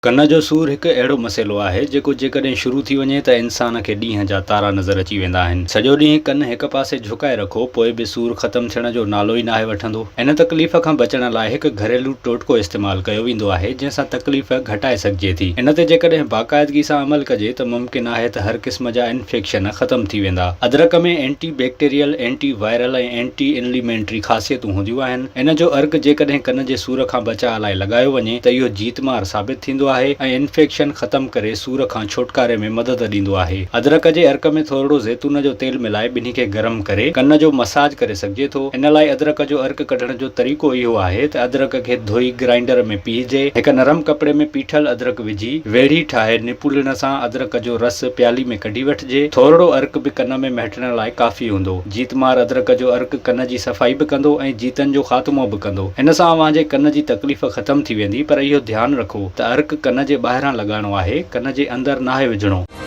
ڪن جو سور هڪ اهڙو مسئلو آهي، جيڪو جيڪڏهن شروع ٿي وڃي ته انسان کي ڏينهن جا تارا نظر اچي ويندا آهن. سڄو ڏينهن ڪن هڪ پاسي جهڪائي رکو، پوء به سور ختم ٿيڻ جو نالو ئي ناهي وٺندو. ان تڪليف کان بچڻ لاء هڪ گهريلو ٽوٽڪو استعمال ڪيو ويندو آهي، جنهن سان تڪليف گهٽائي سگهجي ٿي. ان تي جيڪڏهن باقاعدگي سان عمل ڪجي ته ممڪن آهي ته هر قسم جا انفيڪشن ختم ٿي ويندا. ادرڪ ۾ anti bacterial, anti viral ۽ anti inflammatory خاصيتون هونديون آهن. ان جو عرق جيڪڏهن ڪن جي سور کان بچاء لاء لڳايو وڃي ته اهو جيتمار ثابت ٿيندو آهي ۽ انفيڪشن ختم ڪري سور کان ڇوٽڪاري ۾ مدد ڏيندو آهي. ادرڪ جي عرق ۾ ٿورڙو زيتون جو تيل ملائي ٻنهي کي گرم ڪري ڪن جو مساج ڪري سگهجي ٿو. ان لاء ادرڪ جو عرق ڪڍڻ جو طريقو اهو آهي ته ادرڪ کي ڌوئي گرائينڊر ۾ پيهجي، هڪ نرم ڪپڙي ۾ پيٺل ادرڪ وجهي ويڙهي ٺاهي نپوڙڻ سان ادرڪ جو رس پيالي ۾ ڪڍي وٺجي. ٿورڙو عرق به ڪن ۾ مهٽڻ لاء ڪافي هوندو. جيتمار ادرڪ جو عرق ڪن جي صفائي به ڪندو ۽ جيتن جو خاتمو به ڪندو. ان سان اوهان جي ڪن جي تڪليف ختم ٿي ويندي پر اهو ڌيان رکو ته عرق ڪن جي ٻاهران لڳائڻو آهي، ڪن جي اندر ناهي وجهڻو.